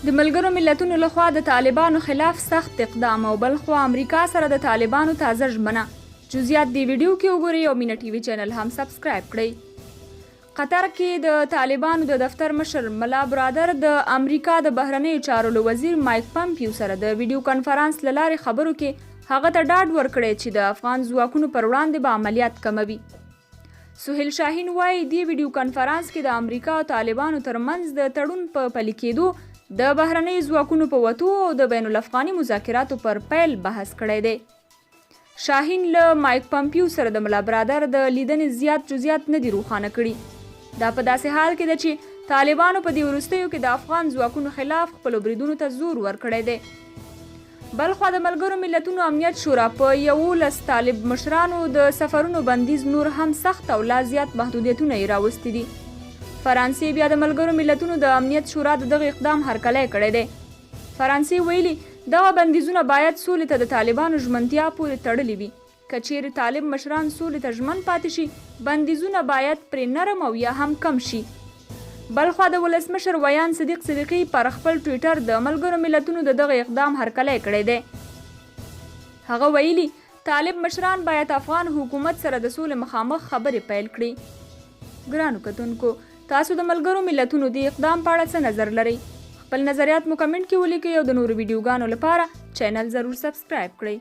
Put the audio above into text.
د ملګرو ملتونو لخوا د طالبانو خلاف سخت اقدام او بلخوا امریکا سره د طالبانو تازه ژمنه. جزیات دې ویډیو کې وګورئ او مینه ټي وي چینل هم سبسکرایب کړئ. قطر کې د طالبانو د دفتر مشر ملا برادر د امریکا د بهرنیو چارو له وزیر مایک پمپیو سره د ویډیو کنفرانس له لارې خبرو کې هغه ته ډاډ ورکړی چې د افغان ځواکونو پر وړاندې به عملیات کموي. سهیل شاهین وايي، دې ویډیو کنفرانس کې د امریکا او طالبانو ترمنځ د تړون په پلي کېدو، د بهرنیو ځواکونو په وتو او د بین الافغاني مذاکراتو پر پیل بحث کړی دی. شاهین له مایک پمپیو سره د ملا برادر د لیدنې زیات جزیات نه دي روښانه کړي. دا په داسې حال کې ده چې طالبانو په دې وروستیو کې د افغان ځواکونو خلاف خپلو بریدونو ته زور ورکړی دی. بلخوا د ملګرو ملتونو امنیت شورا په 11 طالب مشرانو د سفرونو بندیز نور هم سخت او لا زیات محدودیتونه یې راوستي دي. فرانسې بیا د ملګرو ملتونو د امنیت شورا د دغه اقدام هرکلی کړی دی. فرانسې ویلي، دغه بندیزونه باید سولې ته د طالبانو ژمنتیا پورې تړلي وي. که چېرې طالب مشران سولې ته ژمن پاتې شي، بندیزونه باید پرې نرم او یا هم کم شي. بلخوا د ولسمشر ویاند صدیق صدیقي پر خپل ټویټر د ملګرو ملتونو د دغه اقدام هرکلی کړی دی. هغه ویلي، طالب مشران باید افغان حکومت سره د سولې مخامخ خبرې پیل کړي. ګرانو کتونکو، تاسو د ملګرو ملتونو دې اقدام په اړه څه نظر لرئ؟ خپل نظریات مو کمنټ کې ولیکئ او د نورو ویډیوګانو لپاره چینل ضرور سبسکرایب کړئ.